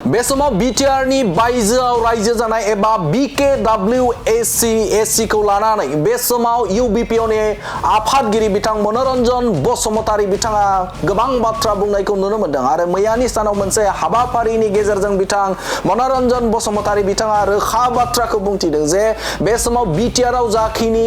बे समाव बिटिआर नि बायजोआव रायजो जानाय एबा BKWAC खौ लानानै बे समाव UBPO नि आफादगिरि बिथां मनोरन्जन बसुमतारी बिथाङा गोबां बाथ्रा बुंनायखौ नुनो मोनदों आरो मैयानि सानाव मोनसे हाबाफारिनि गेजेरजों बिथां मनोरन्जन बसुमतारी बिथाङा रोखा बाथ्राखौ बुंथिदों जे बे समाव बिटिआर आव जाखिनि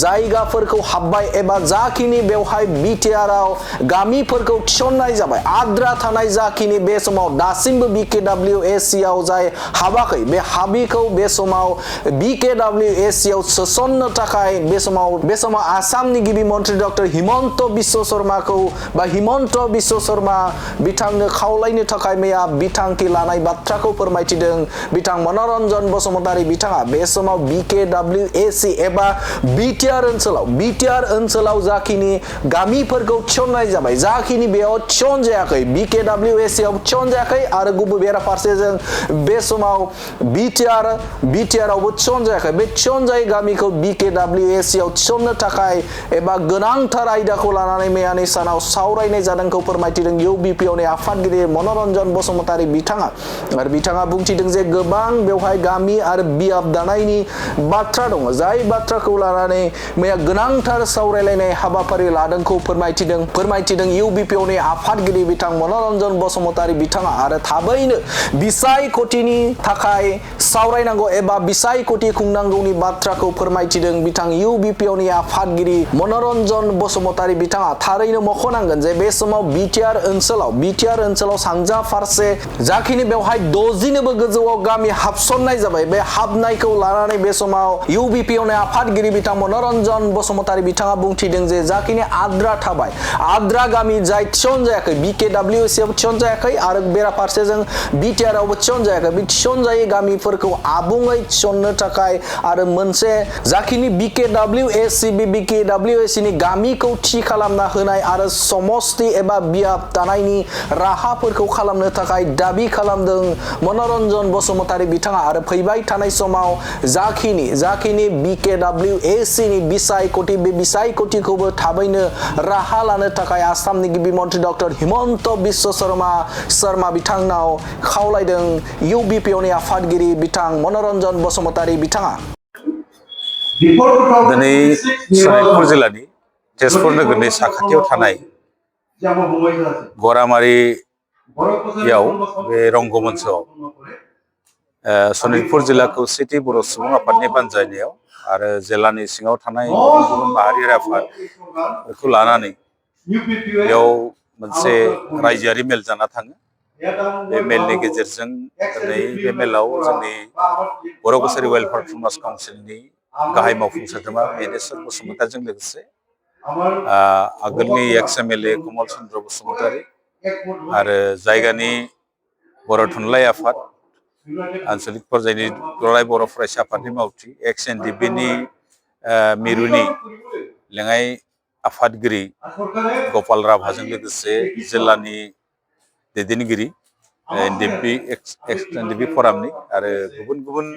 जायगाफोरखौ हाबबाय एबा जाखिनि बेवहाय बिटिआर आव गामिफोरखौ थिसननाय जाबाय आद्रा थानाय जाखिनि बे समाव दासिमबो BKWAC आव जाय हाबाखै बे हाबिखौ बे समाव BKWAC आव सोसननो थाखाय बे समाव आसामनि गिबि मन्त्रि डक्टर हिमन्त बिश्व शर्माखौ बा हिमन्त बिश्व शर्मा बिथांनो खावलायनो थाखाय मैया बिथांखि लानाय बाथ्राखौ फोरमायथिदों बिथां मनोरन्जन बसुमतारी बिथाङा बे समाव BKWAC एबा बिटिआर ओनसोलाव जाखिनि गामिफोरखौ थिसननाय जाबाय जाखिनि बेयाव थिसन जायाखै BKWAC आव थिसन जायाखै आरो गुबुन बेराफारसेजों बे समाव बिटिआर आवबो थिसन जायाखै बे थिसन जायै गामिखौ BKWAC आव थिसननो थाखाय एबा गोनांथार आयदाखौ लानानै मैयानि सानाव सावरायनाय जादोंखौ फोरमायथिदों UBPO नि आफादगिरि मनोरन्जन बसुमतारी बिथाङा आरो बिथाङा बुंथिदों जे गोबां बेवहाय गामि आरो बियाब दानायनि बाथ्रा दङ जाय बाथ्राखौ लानानै मैया गोनांथार सावरायलायनाय हाबाफारि लादोंखौ फोरमायथिदों UBPO नि आफादगिरि बिथां मनोरन्जन बसुमतारी बिथाङा आरो थाबैनो बिसायख'थिनि थाखाय सावरायनांगौ एबा बिसायख'थि खुंनांगौनि बाथ्राखौ फोरमायथिदों बिथां UBPO नि आफादगिरि मनोरन्जन बसुमतारी बिथाङा थारैनो मख'नांगोन जे बे समाव बिटिआर ओनसोलाव सानजा फारसे जाखिनि बेवहाय 60निबो गोजौआव गामि हाबसननाय जाबाय बे हाबनायखौ लानानै बे समाव UBPO नि आफादगिरि बिथां मनोरन्जन बसुमतारी बिथाङा बुंथिदों जे जाखिनि आद्रा गामि जाय थिसन जायाखै BKWAC आव थिसन जायाखै आरो बेराफारसेजों बिटिआर आवबो थिसन जायाखै बे थिसन जायै गामिफोरखौ आबुङै थिसननो थाखाय आरो मोनसे जाखिनि BKWAC नि गामिखौ थि खालामना होनाय आरो समस्ति एबा बियाब दानायनि राहाफोरखौ खालामनो थाखाय दाबि खालामदों मनोरन्जन बसुमतारी बिथाङा आरो फैबाय थानाय समाव जाखिनि BKWAC नि बिसायख'थि बे बिसायख'थिखौबो थाबैनो राहा लानो थाखाय आसामनि गिबि मन्त्रि डक्टर हिमन्त बिश्व शर्मा बिथांनाव खावलायदों UBPO नि आफादगिरि बिथां मनोरन्जन बसुमतारी बिथाङा दिनै सनितपुर जिल्लानि तेजपुर नोगोरनि साखाथियाव थानाय गरामारियाव बे रंगमन्चआव सनितपुर जिल्ला खौसेथि बर' सुबुं आफादनि बानजायनायाव आरो जिल्लानि सिङाव थानाय गुबुन गुबुन माहारियारि आफादफोरखौ लानानै बेयाव मोनसे रायजोआरि मेल जाना थाङो बे मेलनि गेजेरजों दिनै बे मेलाव जोंनि बर' कसारि वेलफेयार समाज काउन्सिलनि गाहाय मावफुं सोद्रोमा मेनेस्वर बसुमतारीजों लोगोसे आगोलनि एक्स-MLA कमल चन्द्र बसुमतारी आरो जायगानि बर' थुनलाइ आफाद आनसलिक पर्यायनि दुलाराय बर' फरायसा आफादनि मावथि XNDP नि मिरुनि लेङाइ आफादगिरि गपाल राभाजों लोगोसे जिल्लानि दैदेनगिरि XNDP फरामनि आरो गुबुन गुबुन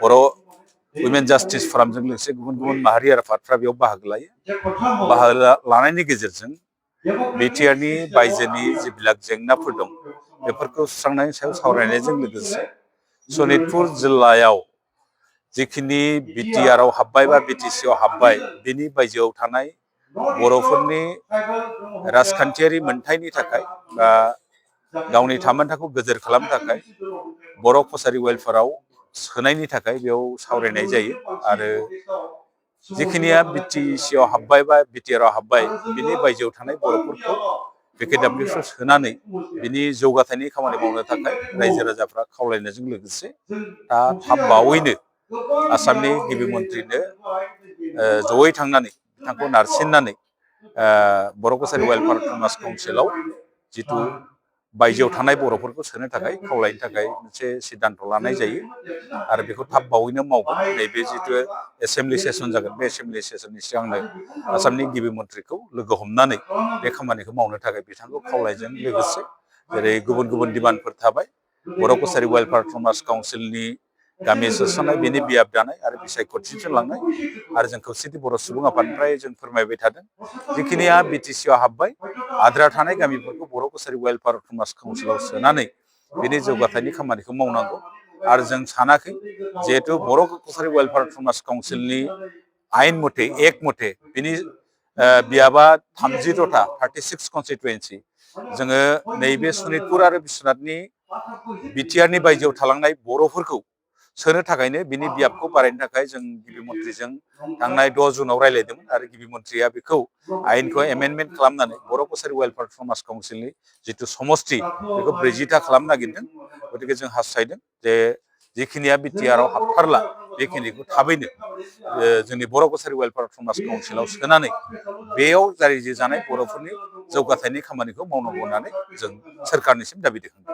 बर' वुमेन जास्टिस फरामजों लोगोसे गुबुन गुबुन माहारियारि आफादफ्रा बेयाव बाहागो लायो बाहागो लानायनि गेजेरजों बिटिआर नि बायजोनि जिबिलाक जेंनाफोर दं बेफोरखौ सुस्रांनायनि सायाव सावरायनायजों लोगोसे सनितपुर जिल्लायाव जिखिनि बिटिआर आव हाबबाय बा BTC आव हाबबाय बेनि बायजोआव थानाय बर'फोरनि राजखान्थियारि मोनथायनि थाखाय बा गावनि थामोनथाखौ गोजोर खालामनो थाखाय बर' कसारि वेलफेयाराव सोनायनि थाखाय बेयाव सावरायनाय जायो आरो जिखिनिया BTC आव हाबबाय बा बिटिआर आव हाबबाय बिनि बायजोआव थानाय बर'फोरखौ BKWAC सोनानै बिनि जौगाथायनि खामानि मावनो थाखाय रायजो राजाफ्रा खावलायनायजों लोगोसे दा थाब बावैनो आसामनि गिबि मन्थ्रिनो जयै थांनानै बिथांखौ नारसिननानै बर' कसारि वेलफेयार समाज काउन्सिलाव जिथु बायजोआव थानाय बर'फोरखौ सोनो थाखाय खावलायनो थाखाय मोनसे सिद्धान्त लानाय जायो आरो बेखौ थाब बावैनो मावगोन नैबे जिथु एसेम्बलि सेसन जागोन बे एसेम्बलि सेसननि सिगांनो आसामनि गिबि मन्थ्रिखौ लोगो हमनानै बे खामानिखौ मावनो थाखाय बिथांखौ खावलायजों लोगोसे जेरै गुबुन गुबुन डिमान्डफोर थाबाय बर' कसारि वेलफेयार समाज काउन्सिलनि गामि सोसननाय बेनि बियाब दानाय आरो बिसायख'थिजों लांनाय आरो जों खौसेथि बर' सुबुं आफादनिफ्राय जों फोरमायबाय थादों जिखिनिया BTC आव हाबबाय आद्रा थानाय गामिफोरखौ बर' कसारि वेलफेयार समाज काउन्सिलाव सोनानै बेनि जौगाथायनि खामानिखौ मावनांगौ आरो जों सानाखै जिहेतु बर' कसारि वेलफेयार समाज काउन्सिलनि आयेन मथे एक मथे बिनि बियाबा 30था 36 कनस्टिटुवेन्सि जोङो नैबे सनितपुर आरो बिश्वनाथनि बिटिआरनि बायजोआव थालांनाय बर'फोरखौ सोनो थाखायनो बिनि बियाबखौ बारायनो थाखाय जों गिबि मन्थ्रिजों थांनाय 6 जुनाव रायज्लायदोंमोन आरो गिबि मन्थ्रिया बेखौ आयेनखौ एमेन्डमेन्ट खालामनानै बर' कसारि वेलफेयार समाज काउन्सिलनि जिथु समष्टि बेखौ 40था खालामनो नागिरदों गतिके जों हास्थायदों जे जिखिनिया बिटिआरआव हाबथारला बेखिनिखौ थाबैनो जोंनि बर' कसारि वेलफेयार समाज काउन्सिलाव सोनानै बेयाव जारि जानाय बर'फोरनि जौगाथायनि खामानिखौ मावनांगौ होननानै जों सोरखारनिसिम दाबि दैखांदों।